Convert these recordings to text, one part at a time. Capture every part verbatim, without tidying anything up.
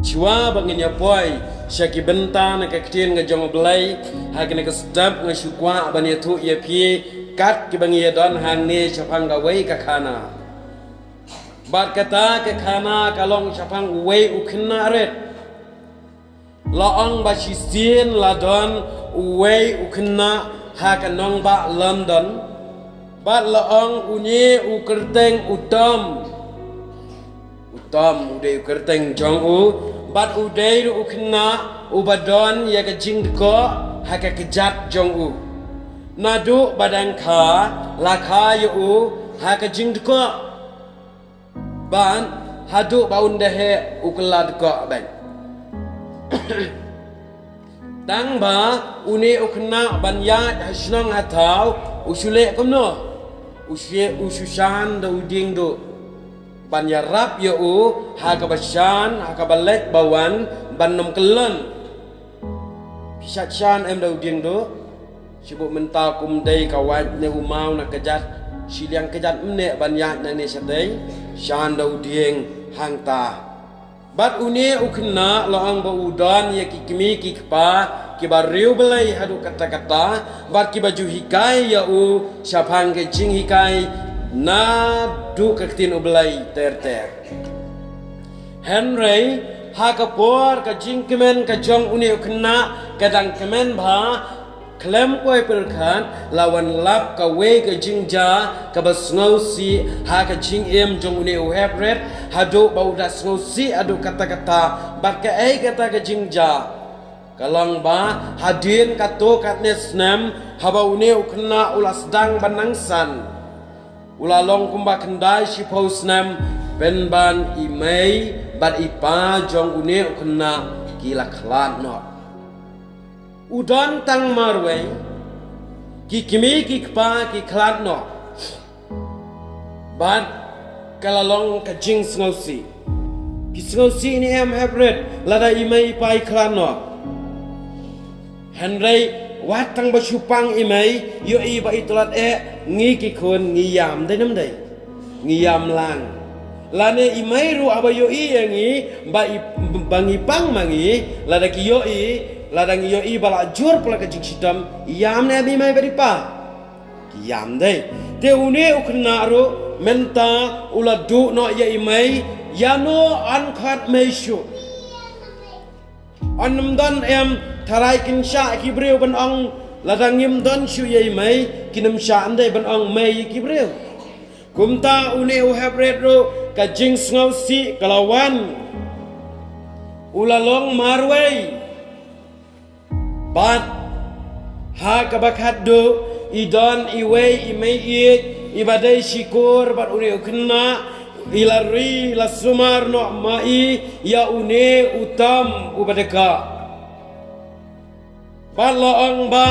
Shuwa ba ngin ïa poi sha ki bynta na ka ktien ka jong U Blei, ha kane ka step nga shu kwah ban ïathuh ïa phi kat kiba ngi ïa don hangne shaphang kawei ka khana. Bad kata ka khana ka long shaphang uwei u khynnah rit. La ong ba shisien la don uwei u khynnah ha ka nongbah London. Bad la ong une u kyrteng u Tom. U Tom u dei u kyrteng jong u. Bad u dei ruh u khynnah uba don ïa ka jingdkoh ha ka kjat jong u. Naduh ba dang kha, la kha ïa u ha ka jingdkoh. Bad haduh ba un da heh u kylla dkoh bad. Tang ba une u khynnah ban ïaid ha shnong ha thaw, u shu leh kumno? U shu, u shu shan da u dieng duh. Ban ïarap ïa u ha kaba shan, ha kaba leit ba wan, ban ym kyllon. Phi shat shan em da u dieng duh? Shibun mynta kum dei ka wait ne u maw na kjat, shiliang kjat mynne ban ïaid nangne shatei, shan da u dieng hangta. Bad une u khynnah la ong ba u don ïa ki kmie ki kpa kiba riewblei haduh katta katta, bad kiba ju hikai ïa u shaphang ka jinghikai naduh ka ktien U Blei ter ter. Hynrei ha ka por ka jingkmen ka jong une u khynnah ka dang kmen bha, khlem poi pyrkhat la wan lap kawei ka jingjia kaba sngewsih ha ka jingim jong une u heprit, haduh ba u da sngewsih haduh katta katta. Bad kaei kata ka jingjia? Ka long ba hadien katto katne snem, haba une u khynnah u la sdang ban nang san, u la long kumba khyndai shiphew snem, pynban i mei bad i pa jong une u khynnah ki la khlad noh. U don tang marwei, ki kmie ki kpa ki khlad noh. Bad ka la long ka jingsngewsih. Ki sngewsih ne em heprit lada i mei i pa i khlad noh? Hynrei wat tang ba shu pang i mei, ïohi ba i tlot eh, ngi ki khun ngi ïam dei ne ym dei? Ngi ïam lang. Lane i mei ruh haba ïohi ïa ngi ba i, ba ngi pang ma ngi, lada ki ïohi, lada ngi ïohi ba la jur pla ka jingshitom, ïam ne em i mei bad i pa? Ki ïam dei. Te une u khynnah ruh mynta u la duh noh ïa i mei, ïa no yn khot mei shuh. Yn ym don em tharai kin shah ki briew ban ong, lada ngim don shuh ïa i mei, kin ym shah ndei ban ong mei ïa ki briew. Kumta une u heprit ruh ka jingsngewsih ka la wan. U la long marwei. Bad ha kaba khatduh i don iwei i mei ïeit iba dei shikor bad une u khynnah, i la ri la sumar noh ma i ïa une u Tom uba dka. Bad la ong ba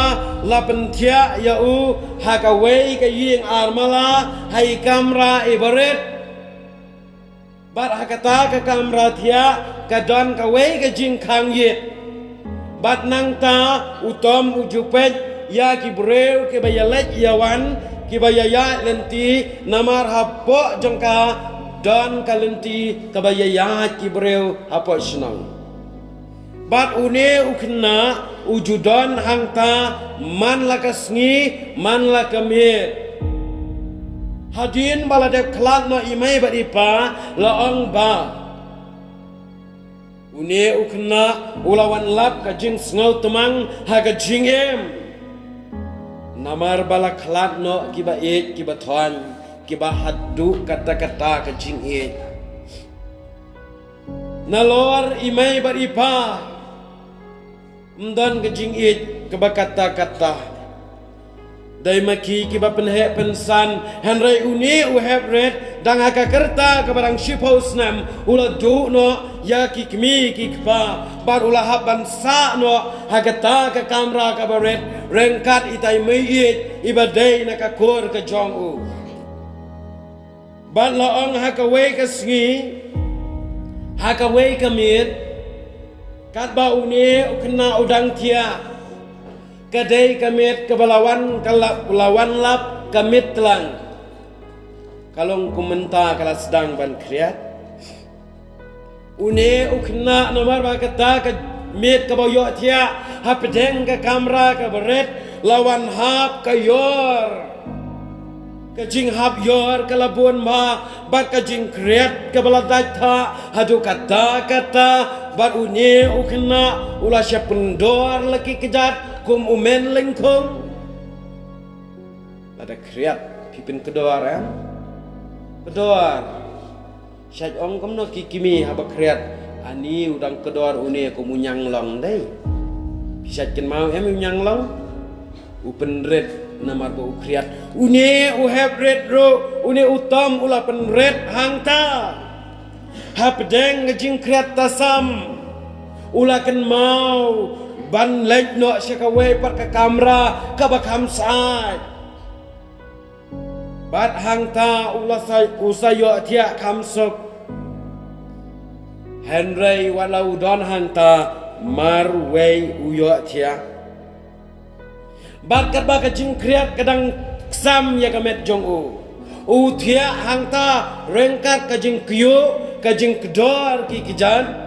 la pynthiah ïa u ha kawei ka ïing armala ha i kamra iba rit. Bad ha kata ka kamra thiah ka don kawei ka jingkhang ïit. Bad nangta u Tom u ju peit ïa ki briew kiba ïaleit ïawan, kiba ïaïaid lynti, namar hapoh jong ka don ka lynti kaba ïaïaid ki briew hapoh shnong. Bad une u khynnah u ju don hangta man la ka sngi man la ka miet. Hadien ba la dep khlad noh i mei bad i pa, la ong ba une u khynnah u la wan lap ka jingsngew tmang ha ka jingim. Namar ba la khlad noh kiba ïeit kiba thon, kiba haduh katta katta ka jingïeit. Nalor i mei bad i pa ym don ka jingïeit kaba katta katta. Dei ma ki kiba pynheh pynsan, hynrei une u heprit dang ha ka rta kaba dang shiphew snem u la duh noh ïa ki kmie ki kpa bad u la hap ban sah noh ha kata ka kamra kaba rit ryngkat ita i mei ïeit iba dei na ka kur ka jong u. Bad la ong ha kawei ka sngi, ha kawei ka miet, katba une u khynnah u dang thiah, ka dei ka miet kaba la wan ka lap, la wan lap ka miet tlang. Ka long kum mynta ka la sdang ban khriat. Une u khynnah namar ba kata ka miet kaba ïohthiah hapdeng ka kamra kaba rit la wan hap ka ïor ka jinghap ïor ka la bun bha bad ka jingkhriat kaba la dait thah haduh katta katta bad une u khynnah u la shah pyndor la ki kjat kum u men lyngkhung. Lada khriat phi pynkdor em? Kdor. Shait ong kumno ki kmie haba khriat, ani u dang kdor une kum u ñianglong dei. Phi shait kynmaw em u ñianglong? U pynrit namar ba u khriat. Une u hep rit ruh, une u Tom u la pynrit hangta. Hapdeng ka jingkhriat tasam u la kynmaw ban leit noh sha kawei pat ka kamra kaba kham sait. Bad hangta u la sa, u sa ïohthiah kham suk. Hynrei wat la u don hangta marwei u ïohthiah. Bad katba ka jingkhriat ka dang ksam ïa ka met jong u, u thiah hangta ryngkat ka jingkyiuh, ka jingkdor ki kjat.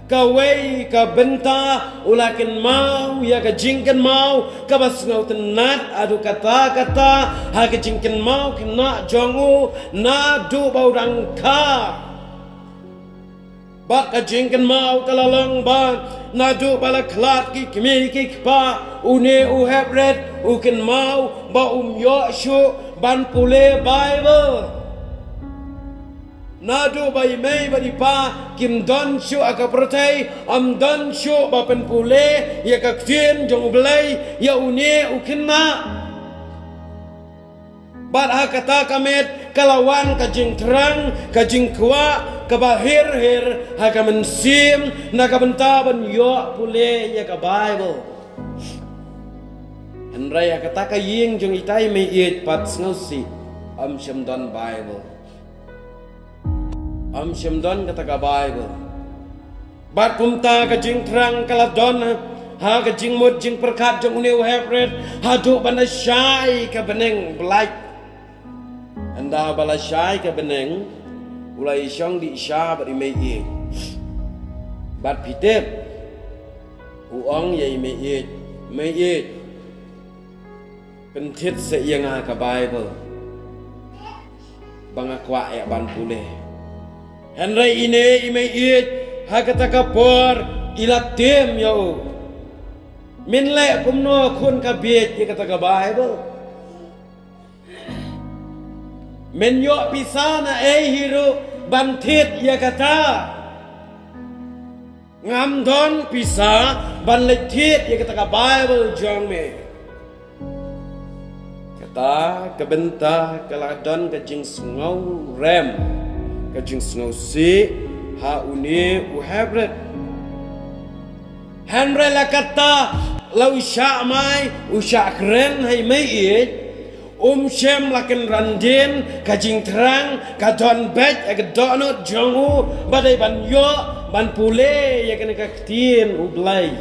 Kawei ka bynta u la kynmaw ïa ka jingkynmaw kaba sngewtynnat haduh katta katta ha ka jingkynmaw khynnah jong u naduh ba u dang kha. Bad ka jingkynmaw ka la long ba naduh ba la khlad ki kmie ki kpa, une u hep rit u kynmaw ba um ïoh shuh ban pule Baibl. Naduh ba i mei bad i pa kim don shuh ha ka pyrthei, ym don shuh ba pynpule ïa ka ktien jong U Blei ïa une u khynnah. Bad ha kata ka miet ka la wan ka jingthrang, ka jingkwah kaba hir hir ha ka mynsiem na ka bynta ban ïoh pule ïa ka Baibl. Hynrei ha kata ka ïing jong ita i mei ïeit pat sngewsih ym shym don Baibl. Ym shym don kata ka Baibl. Bad kumta ka jingthrang ka la don ha ka jingmut jingpyrkhat jong une u hep rit haduh ba la shai ka bneng, Blai. Ynda ba la shai ka bneng u la ïashong dih sha bad i mei ïeit. Bad phi tip u ong ïa i mei ïeit, mei ïeit, pynthied seh ïa nga ka Baibl ba nga kwah ïa ban pule. Hynrei ine i mei ïeit ha kata ka por i la tim ïa u, men leh kumno khun ka bieit ïa kata ka Baibl? Men ïoh pisa na ei hi ruh ban thied ïa kata? Ngam don pisa ban leit thied ïa kata ka Baibl jong me. Kata ka bynta ka la don ka jingsngew rem, ka jingsngew sih ha une u hep rit. Hynrei la kata la u shah mai, u shah kren ha i mei ïeit. Um shym la kynran dien ka jingthrang ka don beit ha ka dohnud jong u ba dei ban ïoh ban pule ïa kane ka ktien U Blei.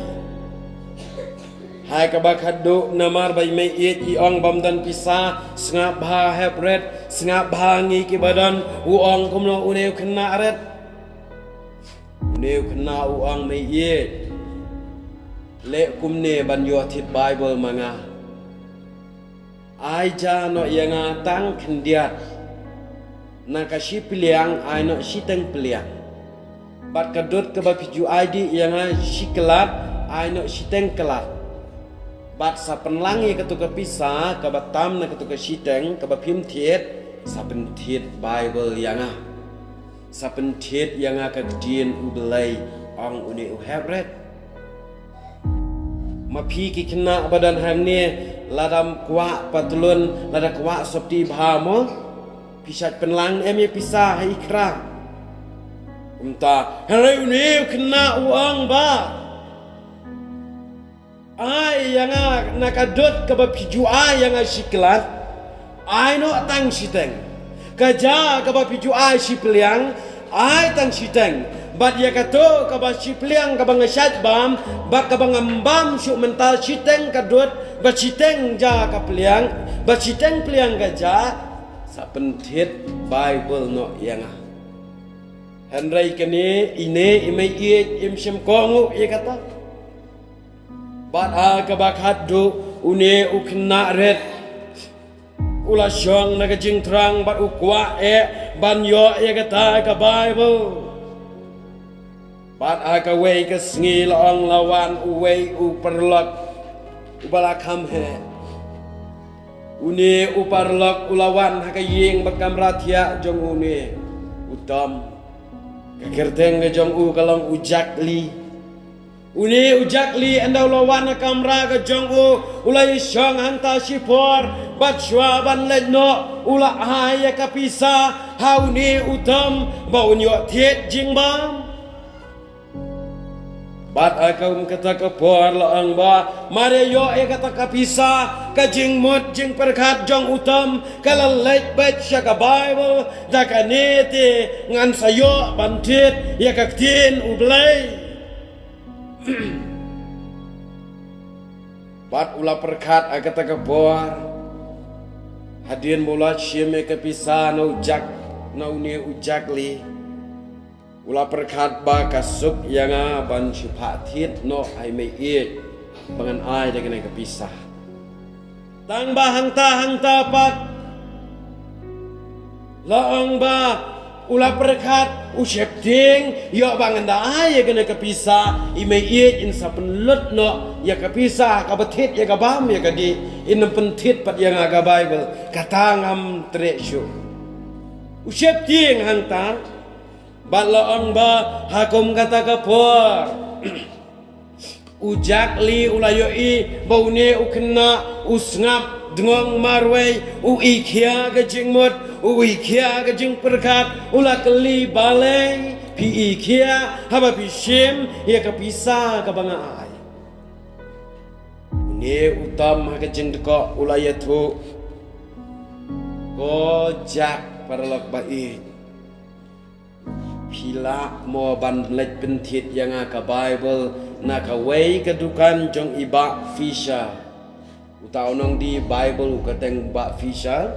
Hai kaba khadduh namar ba i mei ïeit i ong bym don pisa, sngap bha hep rit, sngap bha ngi kiba don, u ong kumno une u khynnah rit. Une u khynnah u ong mei ïeit, leh kumne ban ïoh thied Baibl ma nga. Ai ja noh ïa nga tang khyndiat. Na ka shi pliang ai noh shiteng pliang. Bad ka dud kaba phi ju ai dih ïa nga shi kyllat ai noh shiteng kyllat. Bad sa pynlang ïa katu ka pisa kaba tam na katu ka shiteng kaba phim thied, sa pynthied Baibl ïa nga. Sa pynthied ïa nga ka ktien U Blei, ong une u hep rit. Ma phi ki khynnah ba don hangne, lada kwah patlun, lada kwah sopti bha mo, phi shait pynlang em ïa pisa ha i khra? Kumta, hynrei une u khynnah u ong ba, ai ïa nga na ka dud kaba phi ju ai ïa nga shi kyllat, ai noh tang shiteng. Ka ja kaba phi ju ai shi pliang, ai tang shiteng. Bad ïa kato kaba shi pliang kaba nga shait bam, bad kaba ngam bam shuh mynta shiteng ka dud, bad shiteng ja ka pliang, bad shiteng pliang ka ja, sa pynthied Baibl noh ïa nga. Hynrei kane ine i mei ïeit im shym kohnguh ïa kata. Bad ha kaba khatduh une u khynnah rit u la shong na ka jingthrang bad u kwah eh ban ïoh ïa kata ka Baibl. Bad ha kawei ka sngi la ong la wan uwei u paralok uba la kham heh. Une u paralok u la wan ha ka ïing ba kamra thiah jong une u Tom. Ka kyrteng ka jong u ka long u Jack Lee. Une u Jack Lee ynda u la wan ha kamra ka jong u, u la ïashong hangta shipor bad shuwa ban leit noh u la ai ïa ka pisa ha une u Tom ba un ïoh thied jingbam. Bad ha kum kata ka por la ong ba mar ïa ïoh ïa kata ka pisa, ka jingmut jingpyrkhat jong u Tom ka la leit beit sha ka Baibl. Da kane te ngan sa ïoh ban thied ïa ka ktien U Blei. Bad u la pyrkhat ha kata ka por, hadien ba u la shim ïa ka pisa na u Jack, na une u Jack Lee. U la pyrkhat ba ka suk ïa nga ban shu phah thied noh ha i mei ïeit ba ngan ai da kane ka pisa. Tang ba hangta hangta pat la ong ba u la pyrkhat, u sheptieng, ïoh ba ngan da ai ïa kane ka pisa, i mei ïeit in sa pynlut noh ïa ka pisa kaba thied ïa ka bam ïa ka dih, in ym pynthied pat ïa nga ka Baibl, kata ngam treh shuh. U sheptieng hangta. Bad la ong ba ha kum kata ka por u Jack Lee u la ïohi ba une u khynnah u sngap dngong marwei, u i khia ka jingmut, u i khia ka jingpyrkhat, u la kylli, balei phi i khia haba phi shim ïa ka pisa kaba nga ai? Une u Tom ha ka jingdkoh u la ïathuh, ko Jack paralok ba ïeit, phi lah mo ban leit pynthied ïa nga ka Baibl na kawei ka dukan jong i Bah Fisher? Uta u nongdie Baibl u kyrteng Bah Fisher.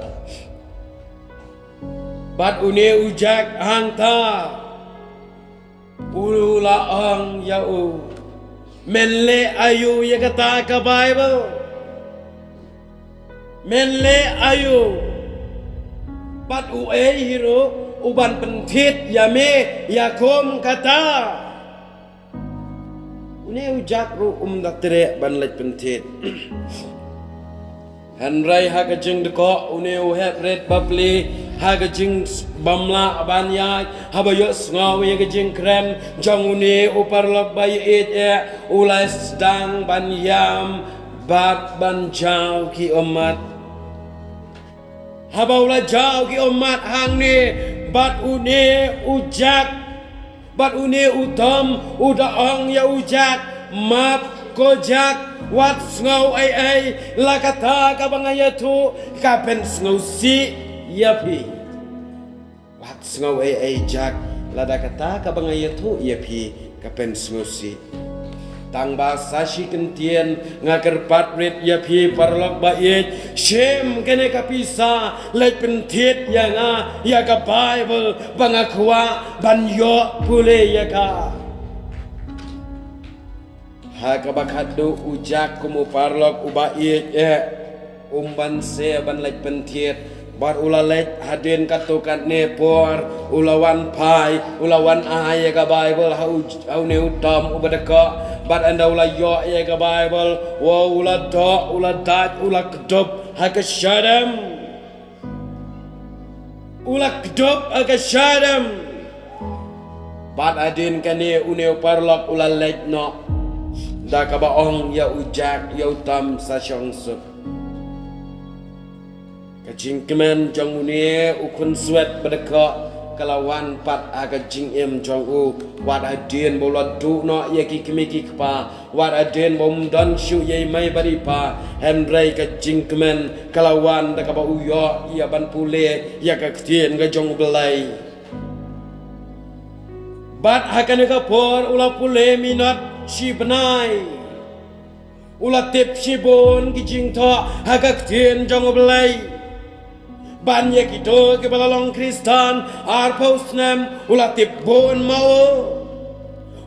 Bad une u Jack hangta u la ong ïa u, men leh aïu ïa kata ka Baibl? Men leh aïu? Bad uei hi ruh u ban pynthied ïa me ïa kum kata? Une u Jack ruh um da treh ban leit pynthied. Hynrei ha ka jingdkoh une u hep rit bapli ha ka jingbymlah ban ïaid, haba ïohsngew ïa ka jingkren jong une u paralok ba ïeit eh, u la sdang ban ïam bad ban jaw ki ummat. Haba u la jaw ki ummat hangne, bad une u Jack, bad une u Tom u da ong ïa u Jack, map ko Jack, wat sngew ei ei, la kata kaba nga ïathuh ka pynsngewsih ïa phi. Wat sngew ei ei Jack, lada kata kaba nga ïathuh ïa phi ka pynsngewsih. Tang ba sa shi kyntien nga kyrpad rit ïa phi paralok ba ïeit, shim kane ka pisa, leit pynthied ïa nga ïa ka Baibl ba nga kwah ban ïoh pule ïa ka. Ha kaba khatduh u Jack kum u paralok uba ïeit eh, um banse ban leit pynthied. Bad u la leit hadien katto katne por, u la wan phai, u la wan ai ïa ka Baibl ha u, ha une u Tom uba dkoh. Bad ynda u la ïoh ïa ka Baibl, wa u la doh, u la dait, u la kdup ha ka shadem. U la kdup ha ka shadem. Bad hadien kane une u paralok u la leit noh da kaba ong ïa u Jack, ïa u Tom sa shong suk. Ka jingkmen jong une u khunswet ba dkoh ka la wan pat ha ka jingim jong u. Wat hadien ba u la duh noh ïa ki kmie ki kpa, wat hadien ba um don shuh ïa i mei bad i pa, hynrei ka jingkmen ka la wan da kaba u ïoh ïa ban pule ïa ka ktien ka jong U Blei. Bad ha kane ka por u la pule minot shi bnai. U la tip shibun ki jingthoh ha ka ktien jong U Blei. Ban ïa kito kiba la long Khristan arphew snem, u la tip bun ma u.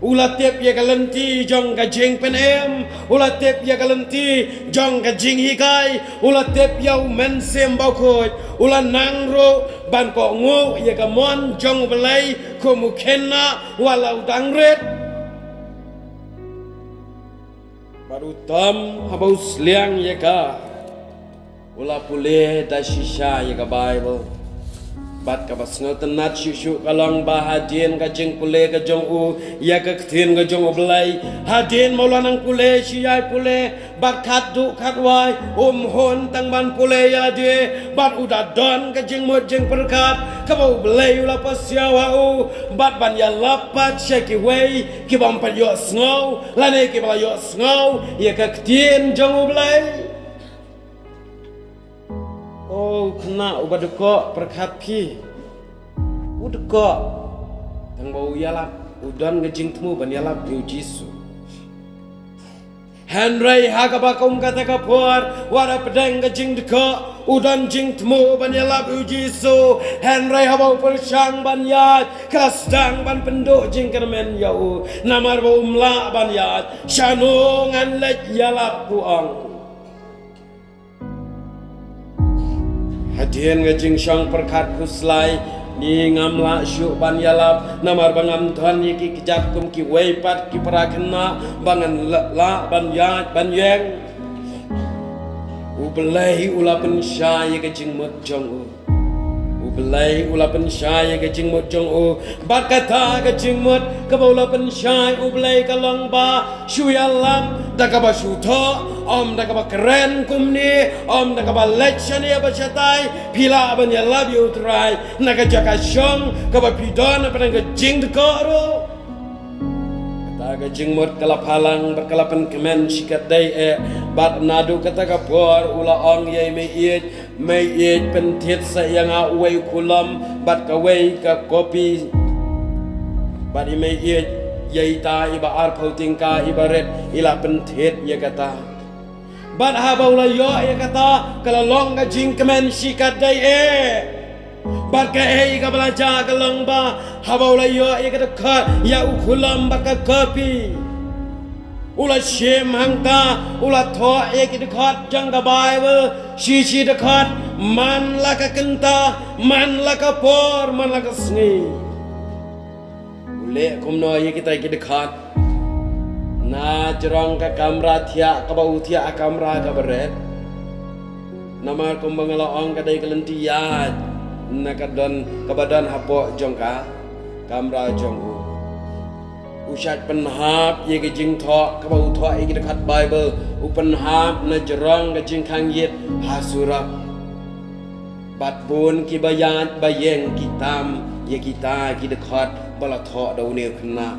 U la tip ïa ka lynti jong ka jingpynim, u la tip ïa ka lynti jong ka jinghikai, u la tip ïa u Mynsiem Bakhuid, u la nang ruh ban kohnguh ïa ka mon jong U Blei kum u khynnah uba la dang rit. Bad utam haba u sliang ïa ka, u la pule da shisha ïa ka Baibl. Bad kaba sngewtynnat shuh shuh ka long ba hadien ka jingpule ka jong u ïa ka ktien ka jong U Blei, hadien ba u la nang pule shi ïai pule bad khatduh khatwai, um hun tang ban pule ïa lade, bad u da don ka jingmut jingpyrkhat kaba U Blei u la pasiaw ha u, bad ban ïalap pat sha kiwei kiba ym pat ïohsngew lane kiba la ïohsngew ïa ka ktien jong U Blei. O khynnah uba dkoh, pyrkhat phi, u dkoh tang ba u ïalap, u don ka jingthmu ban ïalap ïa U Jisu. Hynrei ha kaba kum kata ka por, wat hapdeng ka jingdkoh, u don jingthmu ban ïalap ïa U Jisu. Hynrei haba u pyrshang ban ïaid, ka la sdang ban pynduh jingkyrmen ïa u. Namar ba um lah ban ïaid, shano ngan leit ïalap, u ong. Hadien ka jingshong pyrkhat khuslai, ni ngam lah shuh ban ïalap, namar ba ngam don ïa ki kjat kum kiwei pat ki para khynnah ba ngan lah, lah ban ïaid ban ïeng. U Blei u la pynshai ïa ka jingmut jong u. U Blei u la pynshai ïa ka jingmut jong u. Bad kata ka jingmut kaba u la pynshai U Blei ka long ba shu ïalap da kaba shu thoh, ym da kaba kren kumne, ym da kaba leit shane bad shatai, phi lah ban ïalap ïa U Trai na ka jaka shong kaba phi don hapdeng ka jingdkoh ruh. Kata ka jingmut ka la phalang bad ka la pynkmen shikatdei eh, bad naduh kata ka por u la ong ïa i meiieit, meiieit, pynthied sa ïa nga uwei u khulom bad kawei ka kopi. Bad i meiieit, ïa ita iba arphew tyngka iba rit, i la pynthied ïa kata. Bad haba u la ïoh ïa kata, ka la long ka jingkmen shikatdei eh. Bad kaei kaba la jia ka long ba haba u la ïoh ïa ka dkhot, ïa u khulom bad ka kopi, u la shim hangta, u la thoh ïa ki dkhot jong ka Baibl, shi shi dkhot, man la ka kynta, man la ka por, man la ka sngi. U leh kumno ïa kita ki dkhot? Na jrong ka kamra thiah kaba u thiah ha kamra kaba rit. Namar kumba nga la ong, ka dei ka lynti ïaid na ka don, kaba don hapoh jong ka kamra jong u. U shait pynhap ïa ka jingthoh kaba u thoh ïa ki dkhot Baibl, u pynhap na jrong ka jingkhang ïit ha surok. Bad bun kiba ïaid ba ïeng ki tam ïa kita ki dkhot ba la thoh da une u khynnah.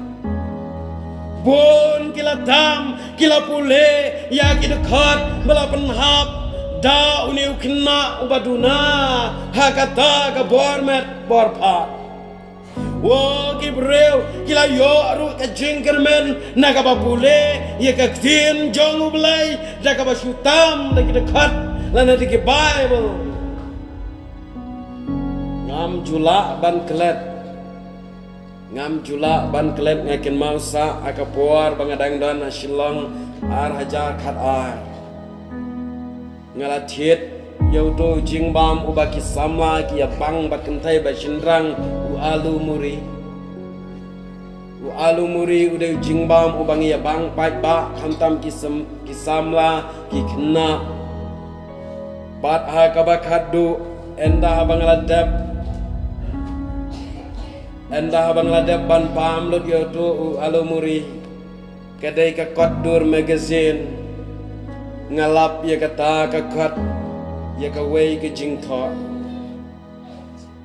Bun ki la tam, ki la pule ïa ki dkhot ba la pynhap da une u khynnah uba duna ha kata ka bor met bor phad. Wa ki briew ki la ïoh ruh ka jingkyrmen na kaba pule ïa ka ktien jong U Blei da kaba shu tam da ki dkhot lane da ki Baibl. Ngam ju lah ban klet, ngam ju lah ban klet, nga kynmaw sah ha ka por ba nga dang don ha Shillong, ar hajar khatar. Nga la thied ïa uto u jingbam uba ki samla ki ïa bang bad kynthei bad shynrang, u Alu Muri. U Alu Muri u dei u jingbam uba ngi ïa bang paidbah, khamtam ki sam-, ki samla, ki khynnah. Bad ha kaba khadduh, ynda haba nga la dep, ynda haba nga la dep ban bam lut ïa uto u Alu Muri, ka dei ka kot Dur magazine, nga lap ïa kata ka kot, ïa kawei ka jingthoh.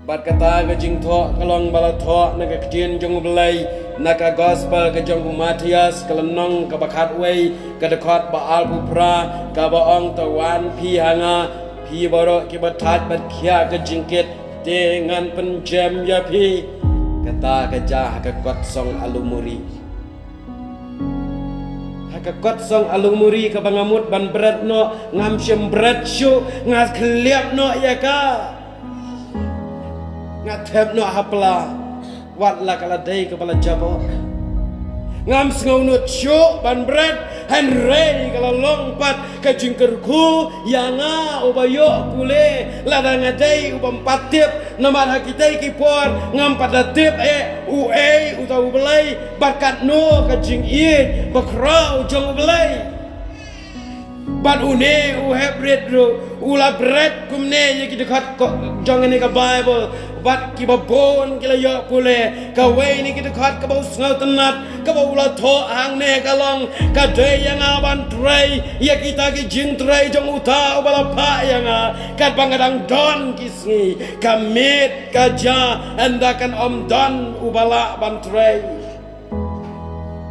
Bad kata ka jingthoh ka long ba la thoh na ka ktien jong U Blei, na ka Gospel ka jong u Mathaios, ka lynnong kaba khatwei, ka dkhot ba arphew phra, kaba ong, "To wan phi ha nga, phi baroh kiba thait bad khiah ka jingkit, te ngan pynjem ïa phi." Kata ka jia ha ka kot song Alu Muri. Ha ka kot song Alu Muri kaba nga mut ban bret noh, ngam shym bret shuh, nga khylliap noh ïa ka. Nga thep noh ha pla, wat la ka la dei kaba la jabok. Ngam sngewnud shuh ban bret, hynrei ka la long pat ka jingkyrkhu ïa nga uba ïoh pule, lada nga dei uba ym pat tip, namar ha kitei ki por ngam pat da tip eh uei uta u Blei, bad katno ka jingïeit bakhraw jong u Blei. Bad une u Hebru ruh u la bret kumne ïa ki dkhot ko-, jong kane ka Baibl. Bad kiba bun ki la ïoh pule. Kawei na ki dkhot kaba u sngewtynnat kaba u la thoh hangne ka long, ka dei ïa nga ban trei ïa kita ki jingtrei jong uta uba la phah ïa nga. Katba nga dang don ki sngi, ka miet ka ja, ynda kan ym don uba lah ban trei.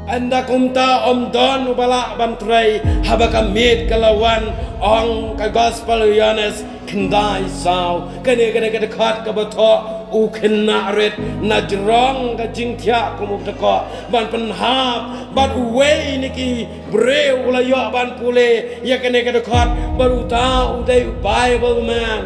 Ynda kumta ym don uba lah ban trei, haba ka miet ka la wan, ong ka Gospel u Ïoannis khyndai saw. Kane, kane ka dkhot kaba thoh u khynnah rit na jrong ka jingthiah kum u btkoh ban pynhap, bad uwei na ki briew u la ïoh ban pule ïa kane ka dkhot, bad uta u dei u Bible man.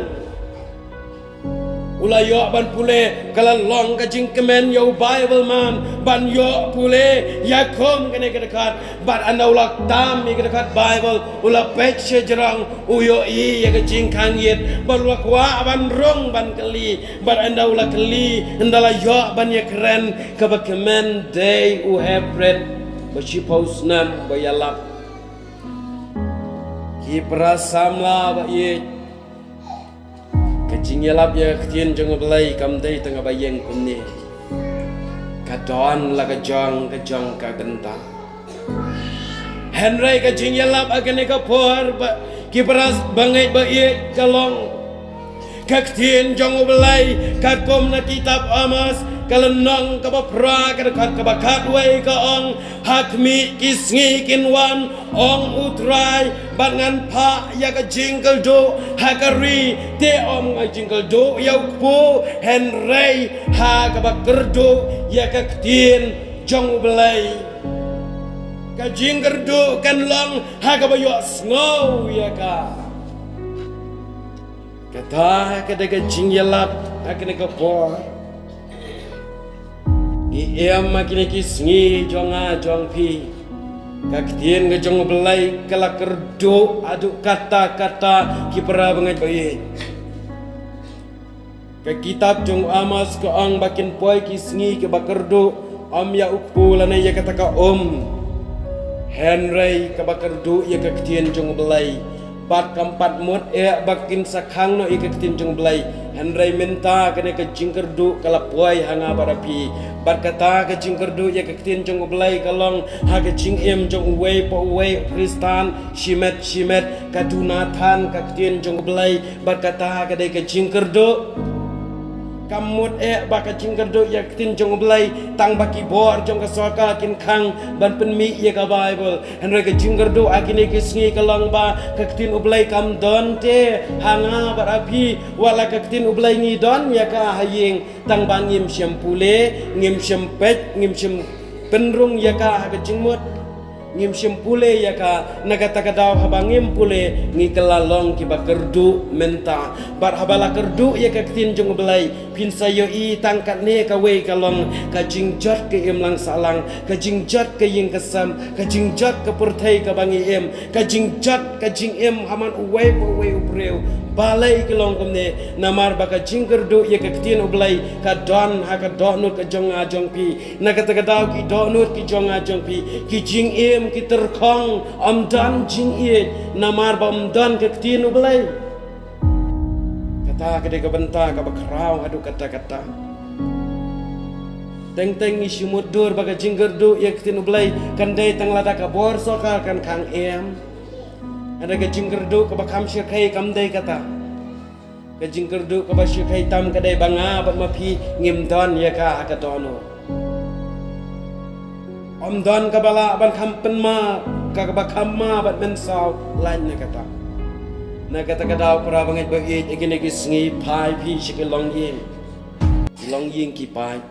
U la ïoh ban pule, ka la long ka jingkmen ïa u Bible man ban ïoh pule ïa kum kane ka dkhot. Bad ynda u la tam ïa ka dkhot Bible, u la peit sha jrong, u ïohi ïa ka jingkhang ïit, bad u la kwah ban rung ban kylli. Bad ynda u la kylli, ynda la ïoh ban ïakren, kaba kmen dei u hep rit ba shiphew snem ba ïalap. Ki para samla ba ïeit, ka jingïalap ïa ka ktien jong u Blei kam dei tang kaba ïeng kumne. Ka don la ka jong ka jong ka bynta. Hynrei ka jingïalap ha kane ka por ba, ki para bangeit ba ïeit, ka long, ka ktien jong u Blei katkum na kitab Amos, ka lynnong kaba phra, ka dkhot kaba khatwei, ka ong, ha khmih ki sngi kin wan, ong u Trai, bad ngan phah ïa ka jingkyrduh ha ka ri, te ym ha ka jingkyrduh ïa u kpu, hynrei ha kaba kyrduh ïa ka ktien jong u Blei. Ka jingkyrduh kan long ha kaba ïohsngew ïa ka. Kata ka dei ka jingïalap ha kane ka por. Ngi im ha kine ki sngi jong nga jong phi. Ka ktien ka jong u Blei ka la kyrduh haduh katta katta, ki para bangeit ba ïeit. Ka kitab jong u Amos ka ong ba kin poi ki sngi kiba kyrduh, ym ïa u kpu lane ïa kata ka um, hynrei kaba kyrduh ïa ka ktien jong u Blei. Bad kam pat mut eh ba kin sa khang noh ïa ka ktien jong u Blei, hynrei mynta kane ka jingkyrduh ka la poi ha nga bad ha phi. Bad kata ka jingkyrduh ïa ka ktien jong u Blei ka long ha ka jingim jong uwei pa uwei u Khristan, shimet shimet ka duna than ka ktien jong u Blei. Bad kata ka dei ka jingkyrduh. Kam mut eh ba ka jingkyrduh ïa ka ktien jong u Blei tang ba ki bor jong ka sorkar kin khang ban pynmih ïa ka Bible. Hynrei ka jingkyrduh ha kine ki sngi ka long ba ka ktien u Blei kam don te ha nga bad ha phi. Wat la ka ktien u Blei ngi don ïa ka ha ïing, tang ba ngim shym pule, ngim shym peit, ngim shym pynrung ïa ka ha ka jingmut. Ngim shym pule ïa ka, na kata ka daw haba ngim pule, ngi kylla long kiba kyrduh mynta. Bad haba la kyrduh ïa ka ktien jong u Blei, phin sa ïohi tang katne kawei ka long ka jingjot ka imlang sahlang, ka jingjot ka ïing ka sem, ka jingjot ka pyrthei kaba ngi im, ka jingjot ka jingim ha man uwei pa uwei u briew. Balei ka long kumne? Namar ba ka jingkyrduh ïa ka ktien u Blei ka don ha ka dohnud ka jong nga jong phi. Na kata ka daw ki dohnud ki jong nga jong phi, ki jingim ki tyrkhong, ym don jingïeit, namar ba ym don ka ktien u Blei. Kata ka dei ka bynta kaba khraw haduh katta katta. Teng teng ngi shu mutdur ba ka jingkyrduh ïa ka ktien u Blei kan dei tang lada ka bor sorkar kan khang, em. Hynrei ka jingkyrduh kaba kham shyrkhei kam dei kata. Ka jingkyrduh kaba shyrkhei tam ka dei ba nga bad ma phi ngim don ïa ka ha ka dohnud. Ym don kaba lah ban kham pynmap, kaba kham map bad mynsaw lait na kata. Na kata ka daw para bangeit ba ïeit, ha kine ki sngi phai phi sha ki longïing. Ki longïing ki paid.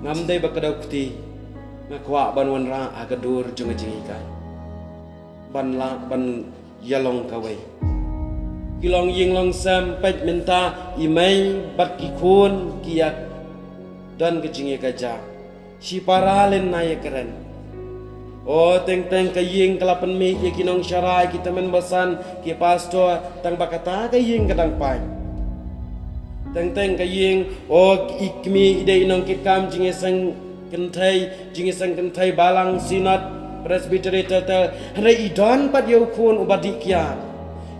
Ngam dei ba kdew kti, nga kwah ban wanrah ha ka dur jong ka jinghikai. Ban lah ban ïalong kawei. Ki long ïing long sem, peit mynta i mei bad ki khun ki ïa don ka jingïakajia. Shipara lyngngoh ïakren. O, teng teng ka ïing ka la pynmih ïa ki nongsharai, ki tymmen basan, ki pastor, tang ba kata ka ïing ka dang paid. Teng teng ka ïing, o, i kmie i dei i nongkitkam jingïaseng kynthei, jingïaseng kynthei balang, synod, presbytery, ter ter. Hynrei i don pat ïa u khun uba dih kiad.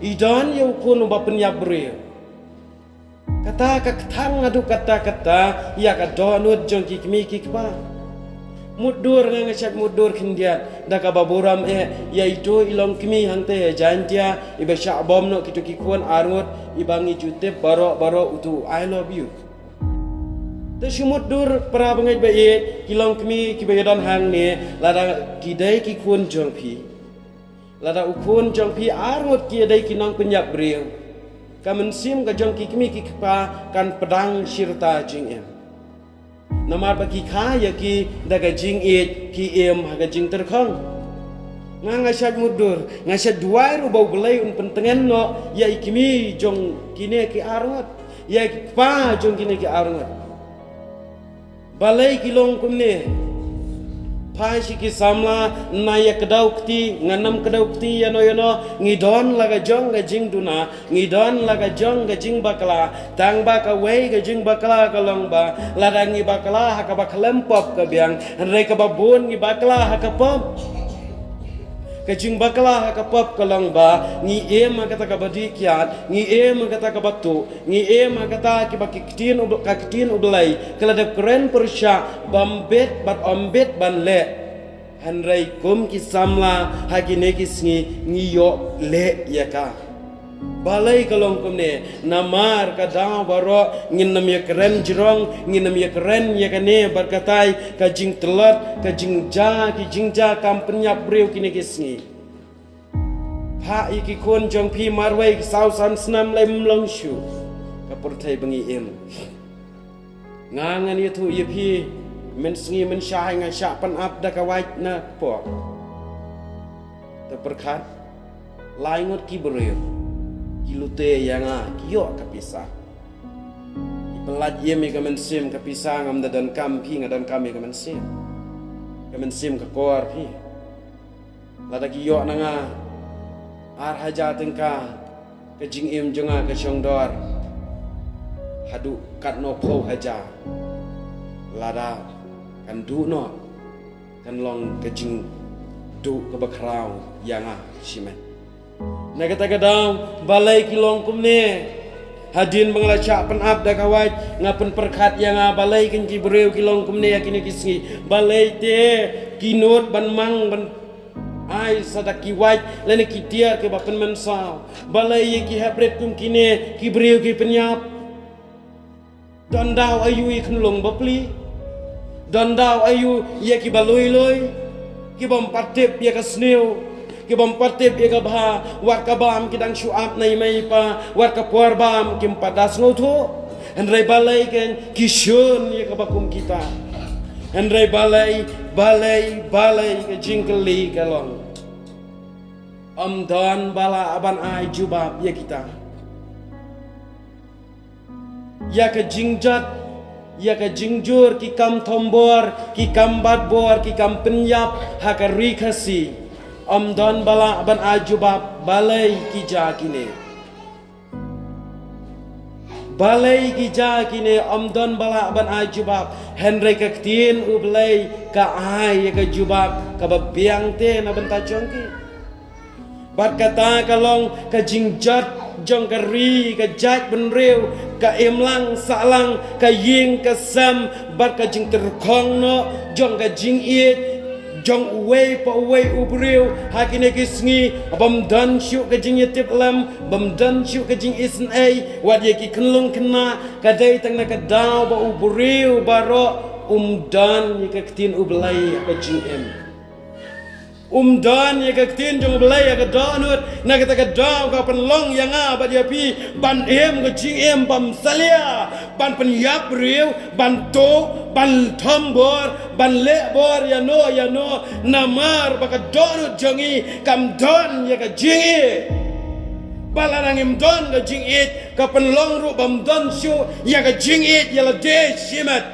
I don ïa u khun uba pynïap briew. Kata ka kthang haduh katta katta ïa ka dohnud jong ki kmie ki kpa. Mutdur, nga nga shait mutdur khyndiat da kaba burom eh ïa itu i longkmie hangtei ha Jaintia iba shah bom noh kitu ki khun arngut, iba ngi ju tip baroh baroh utu u I love you. Te shu mutdur para bangeit ba ïeit, ki longkmie kiba ïadon hangne, lada ki dei ki khun jong phi, lada u khun jong phi arngut ki ïadei ki nongpynïap briew, ka mynsiem ka jong ki kmie ki kpa kan pdang shirta jingim. Namar ba ki kha ïa ki da ka jingïeit, ki im ha ka jingtyrkhong. Nga nga shait mutdur, nga shait duwai ruh ba U Blei un pyntngen noh ïa i kmie jong kine ki arngut, ïa i kpa jong kine ki arngut. Balei ki long kumne? Phai sha ki samla, na ïa kdew kti, ngan ym kdew kti ïano ïano, ngi don la ka jong ka jingduna, ngi don la ka jong ka jingbakla, tang ba kawei ka jingbakla ka long ba, lada ngi bakla ha kaba khlem pop ka biang, hynrei kaba bun ngi bakla ha ka pop. Ka jingbakla ha ka pop ka long ba, ngi im ha kata kaba dih kiad, ngi im ha kata kaba tuh, ngi im ha kata kiba ki ktien u, ka ktien U Blei ka la dep kren pyrshah, bym bit bad ym bit ban leh. Hynrei kum ki samla ha kine ki sngi ngi ïoh leh ïa ka. Balei ka long kumne? Namar ka daw baroh ngin ym ïakren jrong, ngin ym ïakren ïa kane bad katai, ka jingtlot, ka jingjia, ki jingjia kam pynïap briew kine ki sngi. Phah ïa ki khun jong phi marwei, ki saw san snem lem long shuh ka pyrthei ba ngi im. Nga ngan ïathuh ïa phi, mynsngi mynshai nga shah pynap da ka wait na pok. Te pyrkhat, lai ngut ki briew ki lute ïa nga, ki ïoh ka pisa. Ki pynlait im ïa ka mynsiem, ka pisa ngam da donkam, phi nga donkam ïa ka mynsiem. Ka mynsiem ka kor phi. Lada ki ïoh na nga ar hajar tyngka, ka jingim jong nga ka shong dor haduh katno phew hajar. Lada kan duh noh, kan long ka jingduh kaba khraw ïa nga shimet. Na kata ka daw, balei ki long kumne? Hadien ba nga la shah pynap da ka wait, nga pynpyrkhat ïa nga, balei kin ki briew ki long kumne ha kine ki sngi? Balei te ki nud ban mang ban ai sa da ki wait lane ki tiar kiba pynmynsaw? Balei ïa ki haprit kum kine ki briew ki pynïap? Don daw aïu ïa ki khyllung bapli? Don daw aïu ïa kiba lui lui, kibym pat tip ïa ka sniew, kibym pat tip ïa ka bha? Wat ka bam ki dang shu ap na i mei i pa, wat ka por bam kim pat da sngewthuh. Hynrei balei ken ki shun ïa kaba kum kita? Hynrei balei, balei, balei, ka jingkylli ka long, ym don ba lah ban ai jubab ïa kita. Ïa ka jingjot, ïa ka jingjur, ki kam thombor, ki kam batbor, ki kam pynïap ha ka ri Khasi, ym don ba lah ban ai jubab. Balei ki jia kine? Balei ki jia kine? Ym don ba lah ban ai jubab. Hynrei ka ktien U Blei ka ai ïa ka jubab kaba biang te na bynta jong ki. Bad kata ka long ka jingjot jong ka ri, ka jaitbynriew, ka imlang sahlang, ka ïing ka sem, bad ka jingtyrkhong noh jong ka jingïeit jong uwei pa uwei u briew ha kine ki sngi. Bym don shuh ka jingïatiplem, bym don shuh ka jingisynei, wat ïa ki khyllung khynnah, ka dei tang na ka daw ba u briew baroh um don ïa ka ktien U Blei ha ka jingim. Um don ïa ka ktien jong U Blei ha ka dohnud. Na kata ka daw ka pynlong ïa nga bad ïa phi ban im ka jingim bym salia, ban pynïap briew, ban tuh, ban thombor, ban leh bor ïano ïano, namar ba ka dohnud jong ngi kam don ïa ka jingïeit. Ba lada ngim don ka jingïeit, ka pynlong ruh bym don shuh ïa ka jingïeit ïa lade shimet.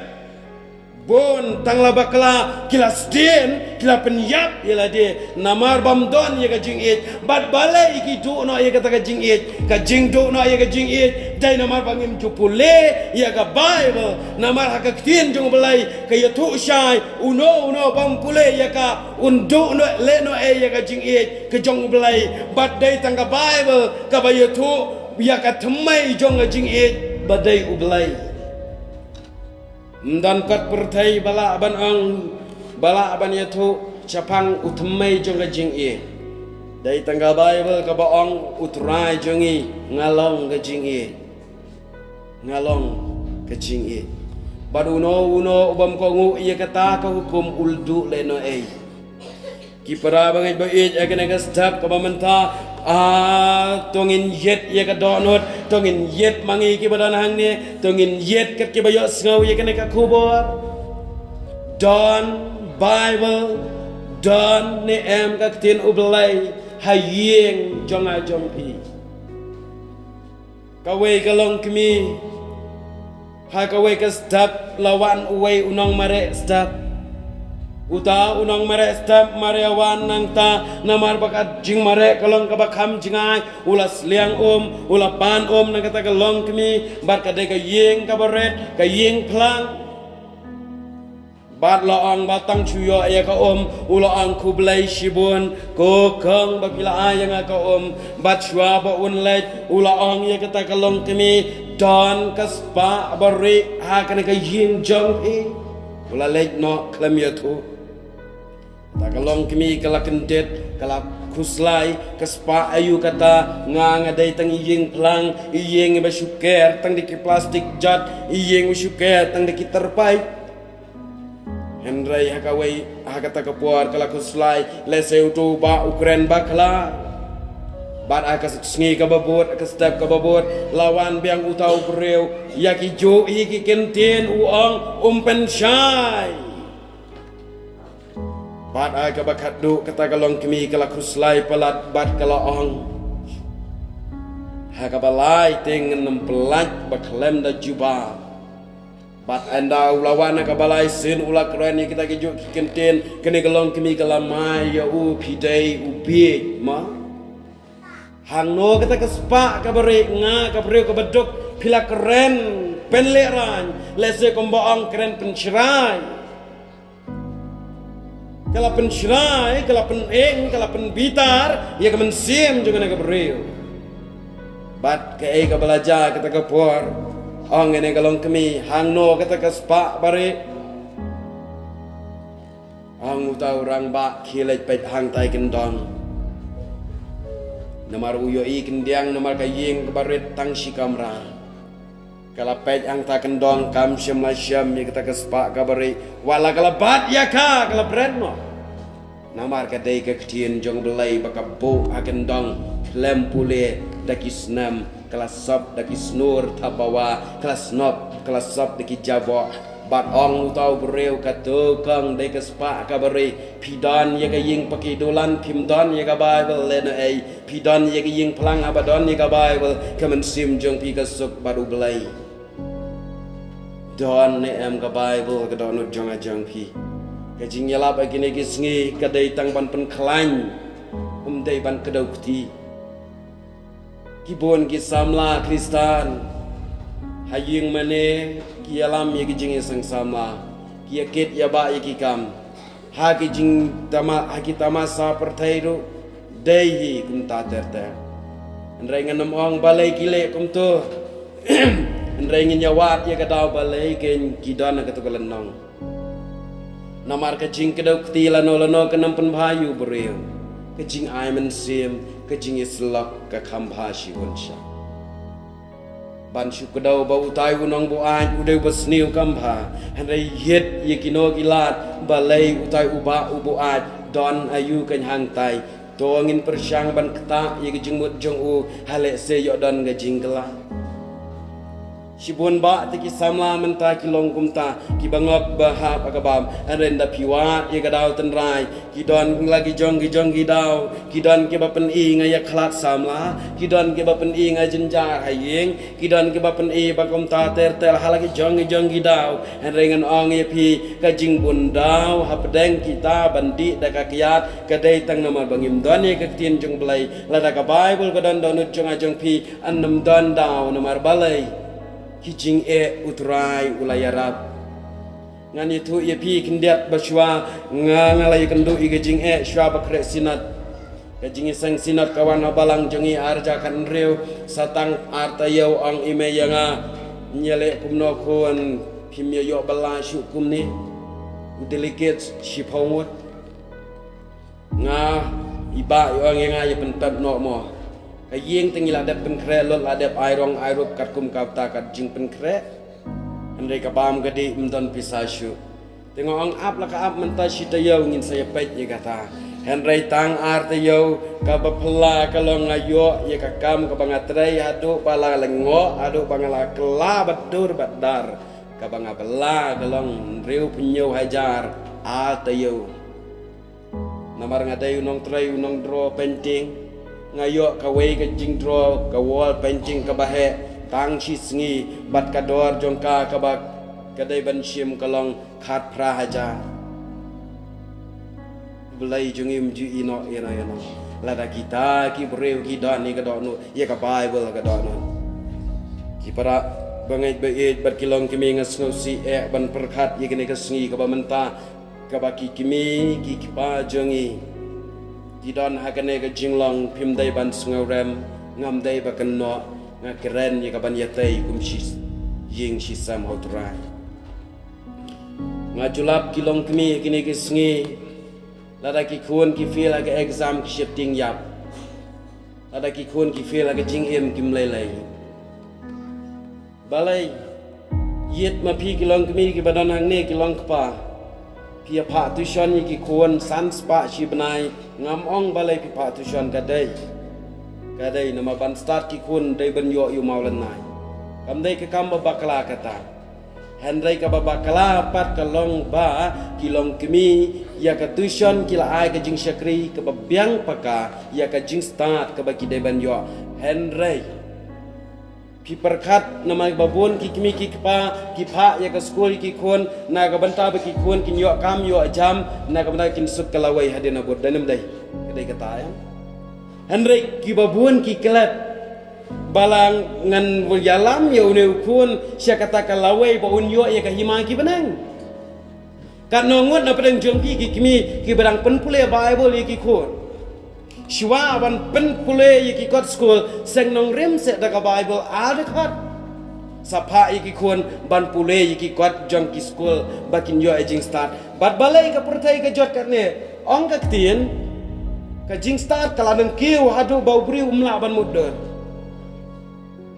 Bun tang la bakla ki la sdien, ki la pynïap ïa lade namar bym don ïa ka jingïeit. Bad balei ki duh noh ïa kata ka jingïeit? Ka jingduh noh ïa ka jingïeit dei namar ba ngim ju pule ïa ka Baibl. Namar ha ka ktien jong U Blei ka ïathuh shai, uno uno bym pule ïa ka un duh noh, leh noh ei ïa ka jingïeit ka jong U Blei. Bad dei tang ka Baibl kaba ïathuh ïa ka thymmei jong ka jingïeit ba dei U Blei. Ym don kot pyrthei ba lah ban ong, ba lah ban ïathuh shaphang u thymmei jong ka jingïeit. Dei tang ka Baibl kaba ong, U Trai jong ngi, nga long ka jingïeit. Nga long ka jingïeit. Bad uno uno u bym kohnguh ïa kata ka hukum u la duh leh noh ei. Ki para bangeit ba ïeit, ha kane ka step kaba mynta, ah, to ngin ïeit ïa ka dohnud, to ngin ïeit ma ngi kiba don hangne, to ngin ïeit kat kiba ïohsngew ïa kane ka khubor. Don Baibl, don ne em ka ktien U Blei ha ïing jong nga jong phi? Kawei ka longkmie, ha kawei ka step la wan uwei u nongmareh step. Uta u nongmareh step mar ïa wan nangta, namar ba ka jingmareh ka long kaba kham jngai, u la sliang um, u la pan um na kata ka longkmie, bad ka dei ka ïing kaba rit, ka ïing phlang. Bad la ong ba tang shu ïoh ïa ka um, u la ong, Khublei shibun, ko kong, ba phi la ai ïa nga ka um. Bad shuwa ba un leit, u la ong ïa kata ka longkmie, don ka spah ba rieh ha kane ka ïing jong phi. U la leit noh khlem ïathuh. Ta ka longkmie ka la kyndit, ka la khuslai, ka spah aïu kata, nga nga dei tang i ïing phlang, i ïing ba shu ker tang da ki plastik jot, i ïing ba shu ker tang da ki tyrpai. Hynrei ha kawei, ha kata ka por ka la khuslai, lehse uto u bah u kren bakla. Bad ha ka sngi kaba bud, ha ka step kaba bud, la wan biang uta u briew ïa ki juh hi ki kyntien, u ong, um pynshai. Bad ha kaba khatduh kata ka longkmie ka la khuslai palat bad ka la ong, ha kaba lai te ngan ym pyllait ba khlem da jubab. Bad ynda u la wan ha kaba lai sien u la kren ïa kita ki juh ki kyntien, kane ka longkmie ka la mai ïa u, phi dei u bieit ma? Hangno kata ka spah kaba rieh, nga ka briew kaba duk, phi la kren pynlehraiñ, lehse kumba ong kren pynshrai. Ka la pynshrai, ka la pyneng, ka la pynbitar ïa ka mynsiem jong kane ka briew. Bad kaei kaba la jia kata ka por? Ong ine ka longkmie, hangno kata ka spah ba rieh? Ong uta u rangbah, khie leit peit hangtai kyndong. Namar u ïohi kyndiang namar ka ïing kaba rit tang shi kamra. Ka la peit hangtai kyndong, kam shym la shem ïa kata ka spah kaba rieh. Wat la ka la bat ïa ka, ka la bret noh. Namar ka dei ka ktien jong U Blei ba ka buh ha kyndong khlem pule da ki snem, ka la sop da ki snur thapbawa, ka la snop, ka la sop da ki jaboh. Bad ong uta u briew, kato kong dei ka spah kaba rieh, phi don ïa ka ïing paki dulan, phim don ïa ka Baibl lehnohei, phi don ïa ka ïing phlang haba don ïa ka Baibl, ka mynsiem jong phi ka suk bad U Blei. Don ne em ka Baibl ha ka dohnud jong nga jong phi? Ka jingïalap ha kine ki sngi ka dei tang ban pynkhlaiñ, ym dei ban kdew kti. Ki bun ki samla Khristan ha ïing mane ki ïalam ïa ki jingïaseng samla, ki ïakit ïabah ïa ki kam. Ha ki jingtama, ha ki tamasa pyrthei ruh dei hi kumta ter ter. Hynrei ngan ym ong balei ki leh kumto. Hynrei ngin ïawad ïa ka daw balei kein ki don ha kato ka lynnong. Namar ka jingkdew kti lano lano kan ym pynbha ïa u briew. Ka jingai mynsiem, ka jingïasyllok ka kham bha shibun sha. Ban shu kdew ba utai u nongbuaid u dei uba sniew kam bha. Hynrei ïit ïa kino ki lad, balei utai u bah u buaid, don aïu kein hangtai? To ngin pyrshang ban ktah ïa ka jingmut jong u, ha lehse ïoh don ka jingkylla. Shibun bah te ki samla mynta ki long kumta, ki bangok ba hap ha ka bam. Hynrei ynda phi wad ïa ka daw tynrai, ki don la ki jong ki jong ki daw, ki don kiba pyni nga ïakhlad samla, ki don kiba pyni nga jynjar ha ïing, ki don kiba pyni ba kumta ter ter ha la ki jong ki jong ki daw. Hynrei ngan ong ïa phi, ka jingbun daw hapdeng kita ban dih da ka kyiad ka dei tang namar ba ngim don ïa ka ktien jong U Blei. Lada ka Baibl ka don dohnud jong nga jong phi, yn ym don daw namar balei? Ki jingeh U Trai u la ïarap. Ngan ïathuh ïa phi khyndiat ba shuwa nga, nga la ïakynduh ïa ka jingeh shuwa ba khreh Synod. Ka jingïaseng Synod ka wan ha balang jong ngi arhajar khathynriew, sa tang artaïew ong i mei ïa nga, ïaleh kumno khun, phim ïa ïoh bylla shuh kumne. U delegate shiphew ngut. Nga, i bah i ong ïa nga, ïa pyntep noh mo. Ka ïing te ngi la dep pynkhreh lut, la dep ai rong ai rup katkum ka bynta ka jingpynkhreh. Hynrei ka bam ka dih, ym don pisa shuh. Te nga ong ap la ka ap, mynta shi taïew ngin sa ïa peit ïa kata. Hynrei tang ar taïew kaba phylla ka long nga ïoh ïa ka kam kaba nga trei haduh ba la lyngngoh, haduh ba nga la kylla bad dur bad dar. Kaba nga bylla ka long hynriewphew hynñiew hajar ar taïew. Namar nga dei u nongtrei, u nongdraw painting. Nga ïoh kawei ka jingdraw, ka wall painting kaba heh, tang shi sngi, bad ka dor jong ka kaba ka dei ban shim ka long khatphra hajar. Blei jong ngi um ju ïehnoh ïa no ïa no. Lada kita ki briew ki don ïa ka dohnud, ïa ka Baibl ka dohnud. Ki para bangeit ba ïeit bad ki longkmie, nga sngewsih eh ban pyrkhat ïa kane ka sngi kaba mynta, kaba ki kmie ki kpa jong ngi ki don ha kane ka jinglong, phim dei ban sngewrem, ngam dei ba kynnoh, nga kren ïa ka ban ïatei kum shi ïing shi sem ha U Trai. Nga ju lap ki longkmie kine ki sngi, lada ki khun ki fail ha ka exam ki sheptieng ïap. Lada ki khun ki fail ha ka jingim kim lei lei. Balei? Ïit ma phi ki longkmie kiba don hangne ki longkpa. Phi ïa phah tuition ïa ki khun san spah shi bnai, ngam ong balei phi phah tuition, ka dei. Ka dei namar ban stad ki khun dei ban ïoh ïa u mawlynnai. Kam dei ka kam ba bakla kata. Hynrei kaba bakla pat ka long ba ki longkmie ïa ka tuition ki la ai ka jingshakri kaba biang paka, ïa ka jingstad kaba ki dei ban ïoh. Hynrei phi pyrkhat namar ba bun ki kmie ki kpa ki phah ïa ka skul ïa ki khun na ka bynta ba ki khun kin ïoh kam ïoh jam, na ka bynta kin suk ka lawei hadien habud, dei ne ym dei? Ka dei kata ïa. Hynrei kiba bun ki klet ba la ngan ïalam ïa une u khun sha kata ka lawei ba un ïoh ïa ka hima ki bneng. Katno ngut na pdeng jong phi ki kmie kiba dang pynpule Baibl ïa ki khun? Shuwa ban pynpule ïa ki kot skul, seng nongrim seh da ka Baibl ar dkhot. Sa phah ïa ki khun ban pule ïa ki kot jong ki skul ba kin ïoh ïa jingstad. Bad balei ka pyrthei ka jot katne? Ong ka ktien, ka jingstad ka la nangkiew haduh ba u briew um lah ban mutdur.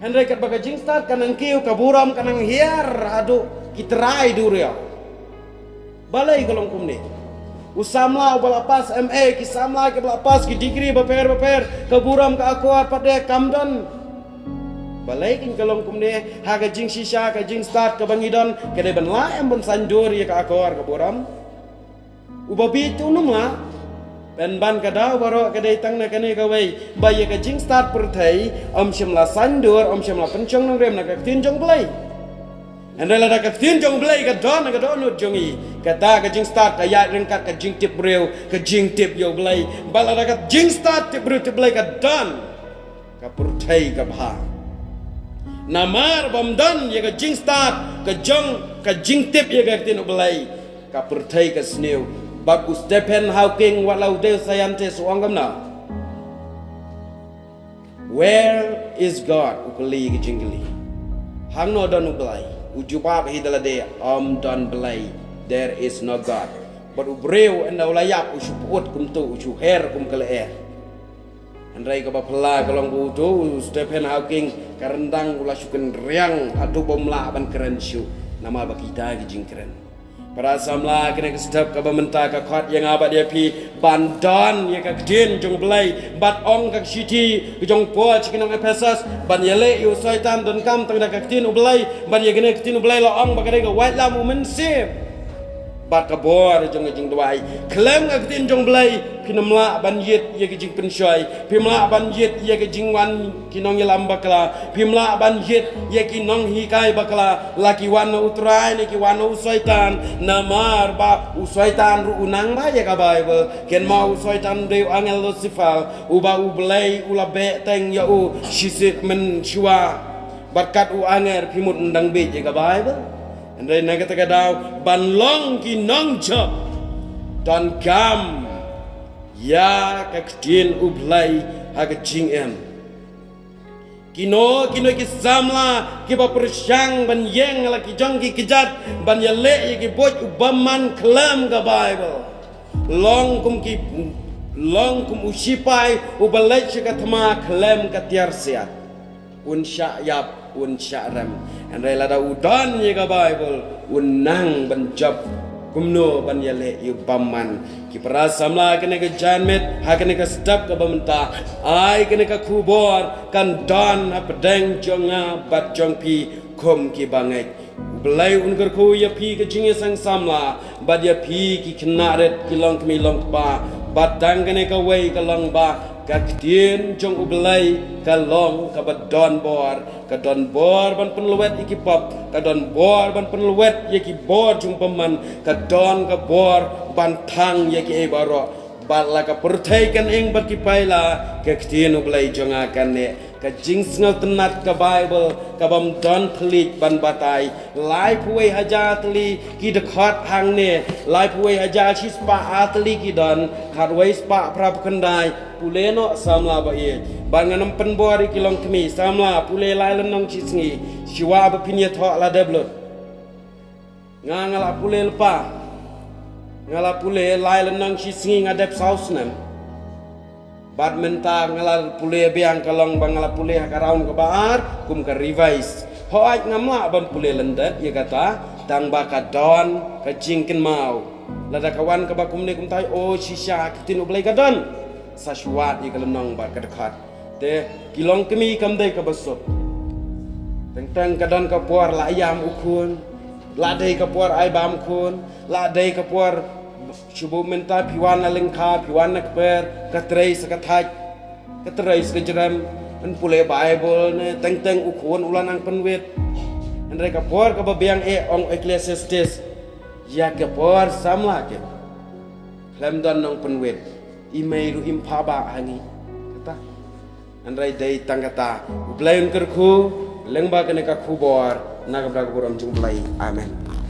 Hynrei katba ka jingstad ka nangkiew, ka burom ka nanghiar haduh ki trai duriaw. Balei ka long kumne? U samla uba la pass M A, ki samla kiba la pass ki degree bapher bapher, ka burom ka akor pat de kam don. Balei kin ka long kumne? Ha ka jingshisha ka jingstad kaba ngi don, ka dei ban lah em ban saiñdur ïa ka akor ka burom? Uba bieit te un ym lah. Pynban ka daw baroh ka dei tang na kane kawei, ba ïa ka jingstad pyrthei ym shym la saiñdur, ym shym la pynshong nongrim na ka ktien jong U Blei. Hynrei lada ka ktien jong U Blei ka don ha ka dohnud jong ngi, kata ka jingstad ka ïaid ryngkat ka jingtip briew, ka jingtip ïa U Blei. Bad lada ka jingstad tip briew tip Blei ka don, ka pyrthei ka bha. Namar bym don ïa ka jingstad ka jong ka jingtip ïa ka ktien U Blei, ka pyrthei ka sniew. Bad u Stephen Hawking, wat la u dei u scientist, u ong kumno? "Where is God?" u kylli ka jingkylli. Hangno don U Blei? U jubab hi da lade, "Ym don Blei. There is no God." Bad u briew ynda u la ïap u shu pyut kumto, u shu her kum ka lyer. Hynrei kaba phylla ka long ba uto u Stephen Hawking, ka ryndang u la shu kynriang haduh bym lah ban kren shuh namar ba kita ki jingkren. Para samla, kane ka step kaba mynta ka khot ïa nga bad ïa phi ban don ïa ka ktien jong U Blei, bad ong ka shithi ka jong Paul sha ki nong Ephesus ban ïaleh ïa u Soitan donkam tang da ka ktien U Blei, bad ïa kane ka ktien U Blei la ong ba ka dei ka waitlam U Mynsiem bad ka bor jong ka jingduwai. Khlem ka ktien jong U Blei phim lah ban ïit ïa ka jingpynshoi, phim lah ban ïit ïa ka jingwan ki nongïalam bakla, phim lah ban ïit ïa ki nonghikai bakla. La ki wan na U Trai ne ki wan na u Soitan, namar ba u Soitan ruh u nang ba ïa ka Baibl. Kynmaw, u Soitan dei u angel Lucifer, uba U Blei u la beh teng ïa u shisien mynshuwa. Bad kat u angel phi mut un dang beh ïa ka Baibl. Hynrei na kata ka daw, ban long ki nongjop, donkam ïa ka ktien U Blei ha ka jingim. Kino kino ki samla kiba pyrshang ban ïeng la ki jong ki kjat ban ïaleh ïa ki buit u bymman khlem ka Baibl, long kum ki, long kum u shipai uba leit sha ka thma khlem ka tiar siat. Un shah ïap, un shah rem. Hynrei lada u don ïa ka Baibl, un nang ban jop kumno ban ïaleh ïa u bymman. Ki para samla, kane ka jingmut ha kane ka step kaba mynta, ai kane ka khubor kan don hapdeng jong nga bad jong phi kum ki bangeit. U Blei un kyrkhu ïa phi ka jingïaseng samla, bad ïa phi ki khynnah rit, ki longkmie longkpa. Bad tang kane kawei ka long ba ka ktien jong U Blei ka long kaba don bor, ka don bor ban pynlwet ïa ki pop, ka don bor ban pynlwet ïa ki bor jong u bymman, ka don ka bor ban thang ïa kiei baroh. Bad la ka pyrthei kan ïeng bad ki paila, ka ktien U Blei jong nga kan neh. Ka jingsngewtynnad ka Baibl kabym don thylliej ban batai. Laiphew wei hajar tylli ki dkhot hangne, laiphew wei hajar shispah ar tylli ki don, khatwei spah phraphew khyndai. Pule noh samla ba ïeit. Bad ngan ym pynbor ïa ki longkmie, samla pule lai lynnong shisngi, shuwa ba phin ïathoh la dep lut. Nga, nga la pule lypa. Nga la pule lai lynnong shisngi, nga dep saw snem. Bad mynta nga la pule biang, ka long ba nga la pule ha ka round kaba ar kum ka revise. Hooid, ngam lah ban pule lyndet ïa kata, tang ba ka don ka jingkynmaw. Lada ka wan kaba kumne kumtai, oh shisha, ka ktien U Blei ka don. Sa shuwa ïa ka lynnong bad ka dkhot. Te ki longkmie kam dei kaba suk. Teng teng ka don ka por la ïam u khun, la dei ka por ai bam khun, la dei ka por shu bun mynta phi wan na lyngkha, phi wan na kper, ka trei sa ka thait, ka trei sa ka jrem. Yn pule Baibl ne, teng teng u khun u la nang pynwit. Hynrei ka por kaba biang, eh, ong Ecclesiastes, ïa ka por samla kin khlem don nongpynwit. I mei ruh im phah bah ha ngi. Kata. Hynrei dei tang kata. U Blei un kyrkhu lyngba kane ka khubor, na ka bynta ka burom jong U Blei. Amen.